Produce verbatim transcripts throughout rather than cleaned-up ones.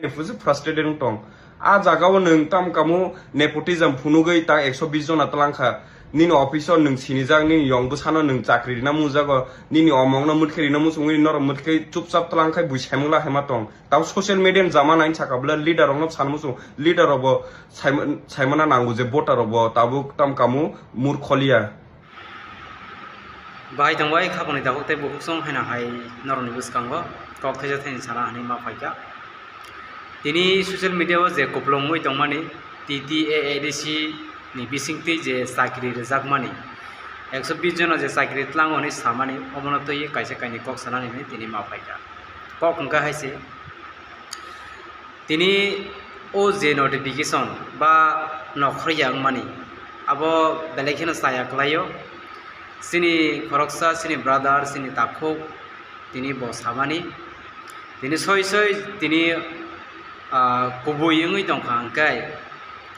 Ni fuji frustrated wng tong. A jaga o nwng tam kamo nepotism phunugwi ta ekso bis jona tlang kha. Nini office o nwng sinijak, nini yong bwsano nwng chakri rina mujago, nini omongno mwtkhe rina muchungwi norok mwtkhe chupchap tlang khai bui saimung la haima tong. Tamo social media ni jama nai saka bwle leader rokno san muchung, leader rok bo saima-, saimana nango je voter rok bo tabuk tam kamo murkholiya. Bahai tongbai khapangni tabuk tei bukhuk song haino hai norokni bwskango kok thaisa thaini sana hwnwi ma phaikha. Tini social media o je kupulung wngwi tongmani T T A A D C ni bisingtwi je chakri rwjakmani, ekso bis jona je chakri tlango hwnwi samani, omono twiwi kaisa kainwi kok sanani hwnwi tini ma phaikha. Kok hwnkha hai se, tini o je notification ba nokhorya wngmani, abo belai kheno chaya kwlaio. Chini khoroksa, chini brother, chini takhuk, tini bo samani, tini soi soi tini, ah, kubui wngwi tongkha hwnkhe,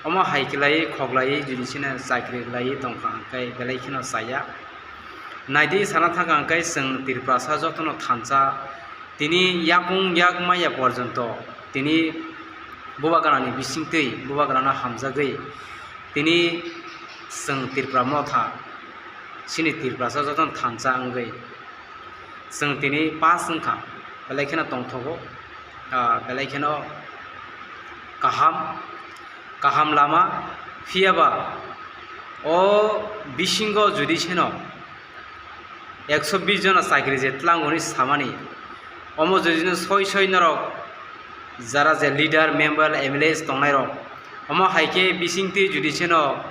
omo hai khlaiwi khoklaiwi jodi chini chakri khlaiwi tongkha hwnkhe belai kheno chaya. Naidi sana thangkha hwnkhe chwng Tiprasa jotono thansa, tini yakung yak maya porjonto tini bubagrani bisingtwi bubagrano hamjagwi tini chwng Tripura motha chini Tiprasa jotono thansa wngwi chwng tini pass wngkha, belai kheno tongthogo, ah, belai kheno kaham, kaham lama. Phiyaba o bisingo jodi seno ekso bis jona chakri je tlango hwnwi samani, omo jodi seno soi soi norok jara je leader, member, M L As tongnairok, omo hai khe bisingtwi jodi seno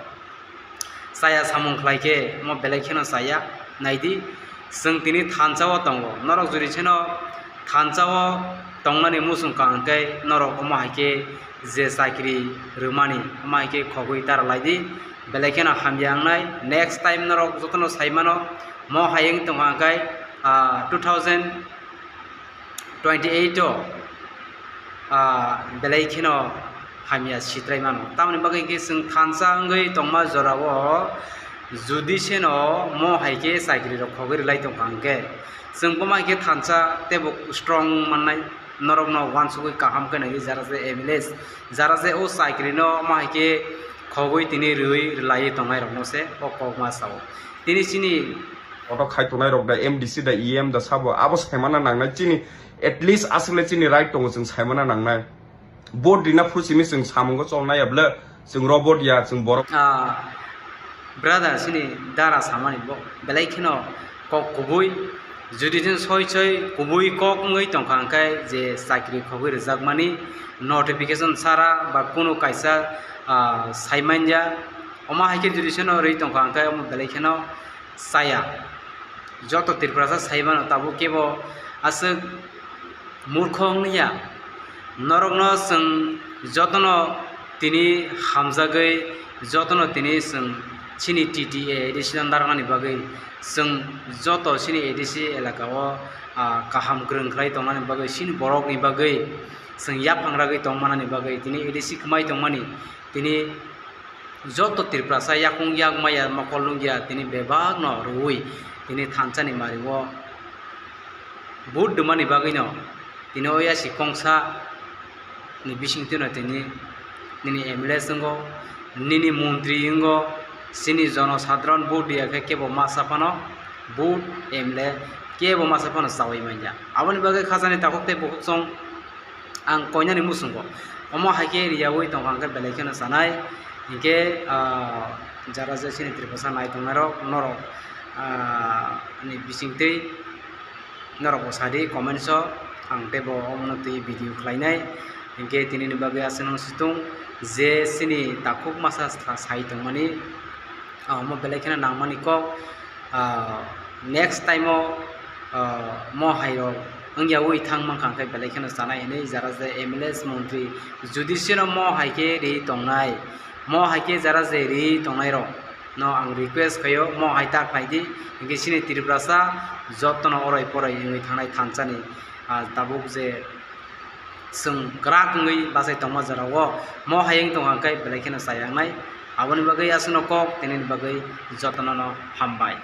chaya samung khlai khe omo belai kheno chaya. Naidi, chwng tini thansa o tongo, norok jodi seno thansa o tongnani muchung kaham khe norok omo hai khe je chakri rwmani omo hai khe khogwi tara lai di, belai kheno hamya wngnai. Next time norok jotono sai mano, mo hai wng tongkha hwnkhe, ah, two thousand twenty eight o, ah, belai kheno hamya sitrai mano. Tamoni bagwi khe chwng thansa wngwi tongma jorao jodi seno mo hai khe chakri rok khogwi rwlai tongkha hwnkhe, chwng bomo hai khe thansa teibo strong mannai, norokno uansugwi kaham khe nai jara je M L As, jara je o chakri no mo hai khe khogwi tini rwui rwlaiwi tongnai rokno se o kok ma sao. Tini chini kotor khai tongnai rok da M D C da E M da sabo abo saimana nangnai, chini at least aswk le chini right tongo, chwng saimana nangnai. Vote rina phuru simi chwng samungo cholnai ya bwle, chwng ro vote ya, chwng borok. Ah, brother, chini dara samani bo belai kheno kok kubui, jodi chwng soi soi kubui kok wngwi tongkha hwnkhe je chakri khogwi rwjakmani notification sara ba kunu kaisa, ah, saimanya, omo hai khe jodi seno rwi tongkha hwnkhe omo belai kheno chaya. Joto Tiprasa sai mano tabuk kebo aswk murkho wngya. Norokno chwng jotono tini hamjagwi, jotono tini chwng chini T T A A D C no narwknani bagwi, chwng joto chini A D C elaka o, ah, kaham kwrwng khlai tongnani bagwi, chini borokni bagwi chwng yaphang ragwi tongmanani bagwi, tini A D C kwmai tongmani, tini joto Tiprasa yakung yak maya mokol nukya tini bebakno rwui tini thansani mario vote rwmani bagwino tini o yasi kongsa ni bisingtwino tini nini M L A wngkho, nini montri wngkho, chini jono sadharon vote rwya khe kebo masa phano vote M L A kebo masa phano chaui manya. Aboni bagwi khajani takhuk tei bukhuk chwng ang koinani muchungo. Omo hai khe riyaui tongkha hwnkhe belai kheno chanai. Hinkhe, ah, jara je chini Tiprasa nai tongnairok norok, ah, ni bisingtwi norok bo sadi comments o, ang teibo omono twi video khlainai. Hinkhe tinini bagwi aswk nang situng je chini takhuk masa sa-, sai tongmani, ah, omo belai kheno nangmani kok. Ah, next time o, ah, mo hai rok wngya ui thang mankha hwnkhe belai kheno chanai hinwi jara je M L A montri judicial o mo hai khe ri tongnai, mo hai khe jara je ri tongnai rok no ang request khaio mo hai ta khlai di, hinkhe chini Tiprasa jotono oroi poroi wngwi thangnai thansani, ah, tabuk je chwng kwrak wngwi bachai tongma jorao mo hai wng tongkha hwnkhe belai kheno chayaknai. Aboni bagwi aswkno kok tinini bagwi jotono no hambai.